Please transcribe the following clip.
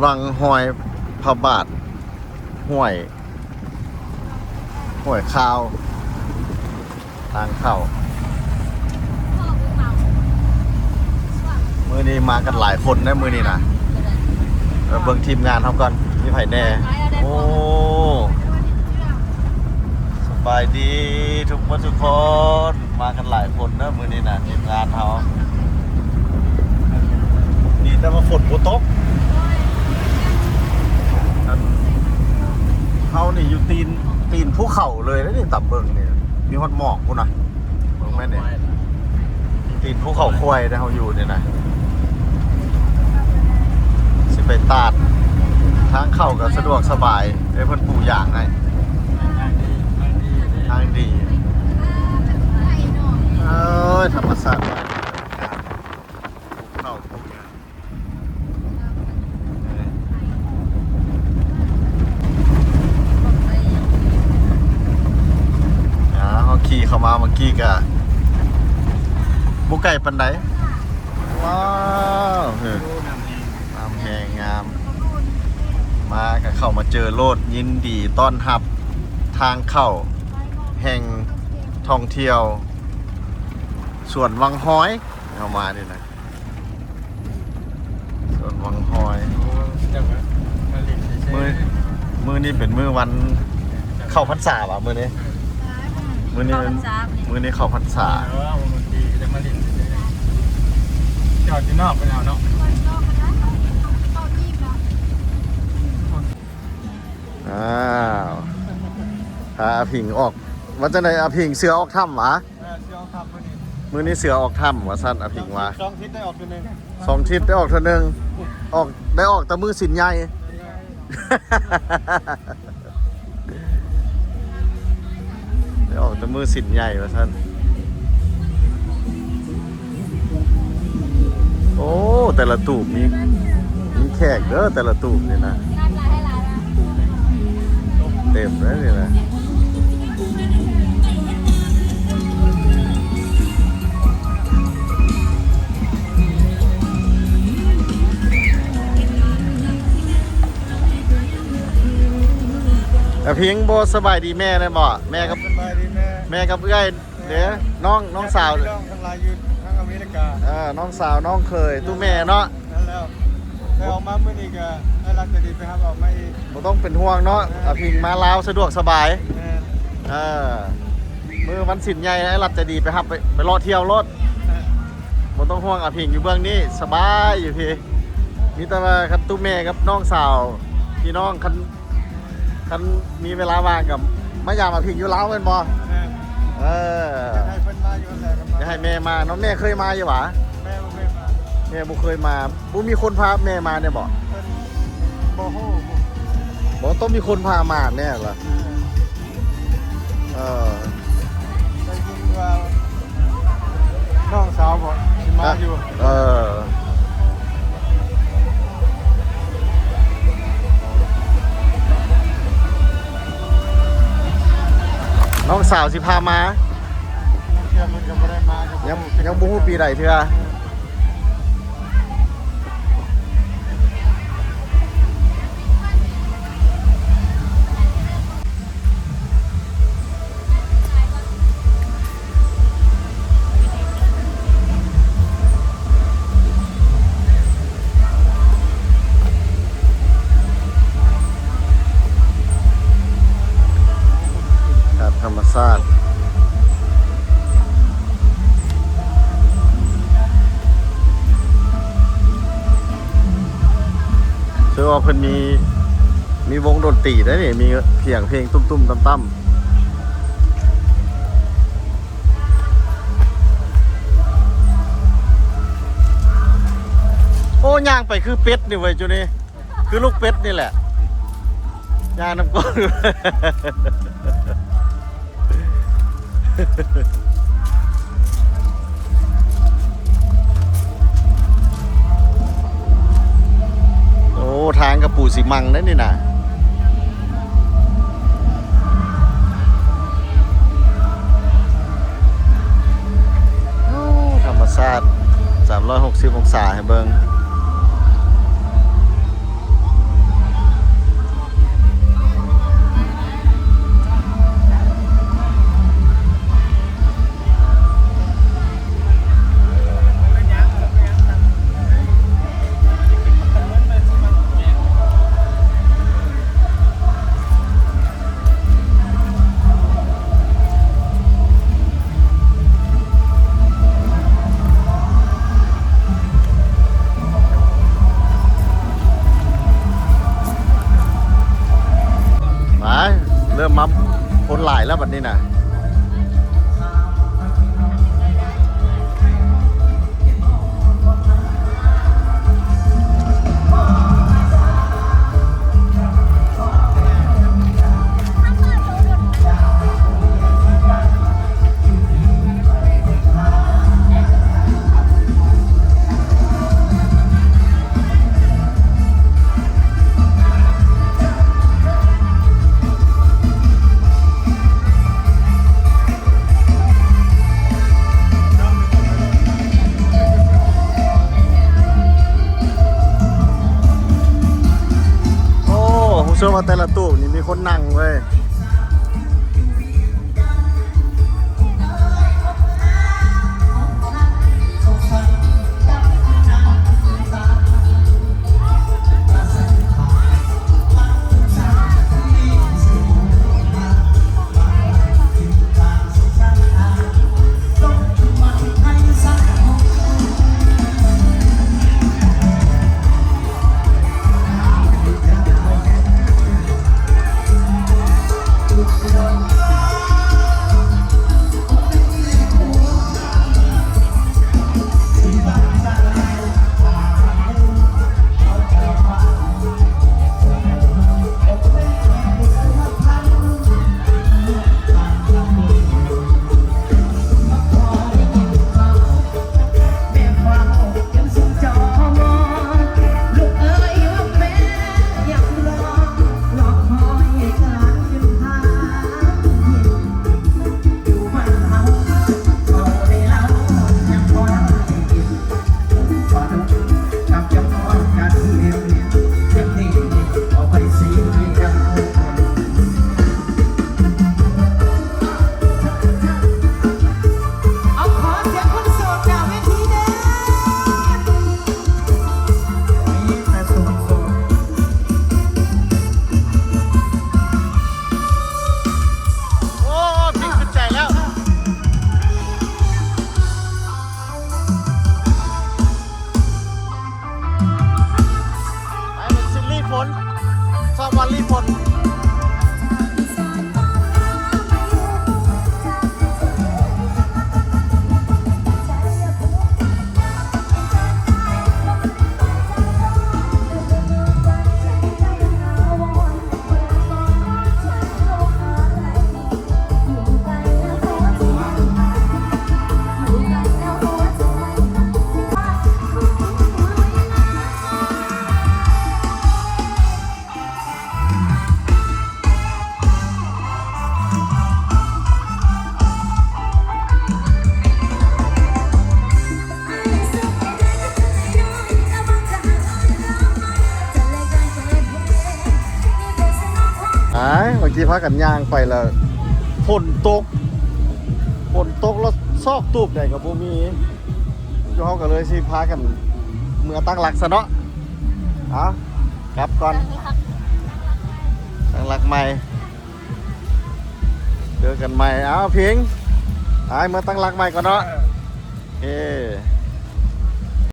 ວັງຮອຍພະບາດ ຫ້ວຍ ຫ້ວຍຄາວ ທາງເຂົ້າ. ມື້ນີ້ມາກັນຫຼາຍຄົນເດ້ ມື້ນີ້ນະ. ເອີ ເບິ່ງທີມງານເຮົາກ່ອນ ມີໃຜແດ່? ໂອ້ ສະບາຍດີທຸກຄົນ ທຸກຄົນ ມາກັນຫຼາຍຄົນເດີມື້ນີ້ນະ ທີມງານເຮົາ. ດີແຕ່ວ່າຝົນບໍ່ຕົກ. ອັນ ເຮົານີ້ຢູ່ຕີນ ຕີນພູເຂົາເລີຍເດ້ນີ້ ຕາມເບິ່ງນີ້ ມີຮອດໝອກພຸ້ນນະ. ເບິ່ງແມ່ນນີ້ ຕີນພູເຂົາຄວາຍເດ້ ເຮົາຢູ່ນີ້ນະ. ຊິໄປຕາດ ທາງເຂົ້າກໍສະດວກສະບາຍເດ້ ເພິ່ນປູຢາງໃຫ້. ທາງດີ ເອີຍ ທຳມະຊາດ ເຂົ້າ ອ່າ ເຮົາຂີ່ເຂົ້າມາເມື່ອກີ້ກະບໍ່ໄກປານໃດ. ວ້າວ ເຮີ ນ້ຳແຮງງາມ ມາກະເຂົ້າມາເຈີໂລດ ຍິນດີຕ້ອນຮັບ ທາງເຂົ້າແຫ່ງທ່ອງທ່ຽວ ສວນວັງຮອຍ ເຮົາມານີ້ນະ. ສວນວັງຮອຍ ມື້ ມື້ນີ້ເປັນມື້ວັນເຂົ້າພັນສາຫວາ ມື້ນີ້? ມື້ນີ້ເປັນ ເຂົ້າພັນສາ ມື້ນີ້ເຂົ້າພັນສາ. ຈອດຢູ່ນອກໄປແລ້ວເນາະ. ອ້າວ ພາອາຜິງອອກ ວ່າຈັ່ງໃດອາຜິງ ເສືອອອກຖ້ຳຫວາ? ເອີ ເສືອອອກຖ້ຳມື້ນີ້ ມື້ນີ້ເສືອອອກຖ້ຳວ່າຊັ້ນ ອາຜິງວ່າ. ສອງທິດໄດ້ອອກເທື່ອໜຶ່ງ ສອງທິດໄດ້ອອກເທື່ອໜຶ່ງ ອອກ ໄດ້ອອກແຕ່ມື້ສິນໃຫຍ່ ໄດ້ອອກແຕ່ມື້ສິນໃຫຍ່ວ່າຊັ້ນ. ໂອ້ ແຕ່ລະຕູບມີ ມີແຂກເດີ ແຕ່ລະຕູບນີ້ນະ ເຕັມເລີຍນີ້ນະ. ອາພິງ ບໍ່ສະບາຍດີແມ່ແດ່ບໍ່? ແມ່ກັບ ສະບາຍດີແມ່ ແມ່ກັບເອື້ອຍ ເດ້ ນ້ອງ ນ້ອງສາວ ນ້ອງທັງຫຼາຍຢູ່ທາງອາເມລິກາ. ເອີ ນ້ອງສາວ ນ້ອງເຂີຍ ຕູ້ແມ່ເນາະ. ນັ້ນແລ້ວ ໄປອອກມາມື້ນີ້ກໍ ອ້າຍລັດໃຈດີໄປຮັບອອກມາອີກ. ບໍ່ຕ້ອງເປັນຫ່ວງເນາະ ອາພິງມາລາວສະດວກສະບາຍ. ແມ່ນ ເອີ ມື້ວັນສິນໃຫຍ່ ອ້າຍລັດໃຈດີໄປຮັບ ໄປ ໄປເລາະທ່ຽວໂລດ. ແມ່ນ ບໍ່ຕ້ອງຫ່ວງ ອາພິງຢູ່ເບື້ອງນີ້ ສະບາຍຢູ່ພີ້. ມີແຕ່ວ່າຄັນຕູ້ແມ່ກັບນ້ອງສາວ ພີ່ນ້ອງ ຄັນ ຄັນມີເວລາວ່າງກໍມາຢາມອາພິງຢູ່ລາວແມ່ນບໍ່? ແມ່ນ ເອີ ຢາກໃຫ້ເພິ່ນມາຢູ່ຫັ້ນແຫຼະ ຢາກໃຫ້ແມ່ມາເນາະ. ແມ່ເຄີຍມາຢູ່ຫວາ? ແມ່ບໍ່ເຄີຍມາ ແມ່ບໍ່ເຄີຍມາ. ບໍ່ມີຄົນພາແມ່ມາແດ່ບໍ່? ເພິ່ນບໍ່ຮູ້ ບໍ່ ຕ້ອງມີຄົນພາມາແນ່ລະ. ເອີ ໄດ້ຍິນວ່າ ນ້ອງສາວບໍ່ ຊິມາຢູ່. ເອີ ນ້ອງສາວຊິພາມາ. ເທື່ອເພິ່ນກໍບໍ່ໄດ້ມາ ຍັງ ຍັງບໍ່ຮູ້ປີໃດເທື່ອ. ທາດທຳມະຊາດ ຄືວ່າເພິ່ນມີ ມີວົງດົນຕີໄດ໋ນີ້ ມີສຽງເພງຕຸ້ມໆຕ່ຳໆ. ໂອ້ ຍ່າງໄປຄືເປັດນີ້ເວີຍ ຈຸນີ້ ຄືລູກເປັດນີ້ແຫຼະ ຍ່າງນຳກ້ອງ. ໂອ້ ທາງກະປູຊິມັງເດ້ນີ້ນະ. ໂອ້ ທຳມະຊາດ ສາມຮ້ອຍຫົກສິບອົງສາໃຫ້ເບິ່ງ. ມາຄົນຫຼາຍແລ້ວບັດນີ້ນະ. ໂອ້ ຮູ້ສຶກວ່າແຕ່ລະຕູ້ນີ້ມີຄົນນັ່ງເວີຍ. ໂອ້ ພິງຂຶ້ນໃຈແລ້ວ. ໄປເປັນຊິລີຝົນ ຊອບວອນລີຝົນ. ອ້າຍ ບາງທີພາກັນຍ່າງໄປແລ້ວຝົນຕົກ ຝົນຕົກແລ້ວຊອກຕູບໃດກໍບໍ່ມີ. ເຮົາກໍເລີຍຊິພາກັນເມືອຕັ້ງຫຼັກຊະເນາະ. ເອົາ ກັບກ່ອນ ຕັ້ງຫຼັກໃໝ່ ເຈີກັນໃໝ່. ເອົາ ພິງ ອ້າຍ ເມືອຕັ້ງຫຼັກໃໝ່ກ່ອນເນາະ. ເອີ.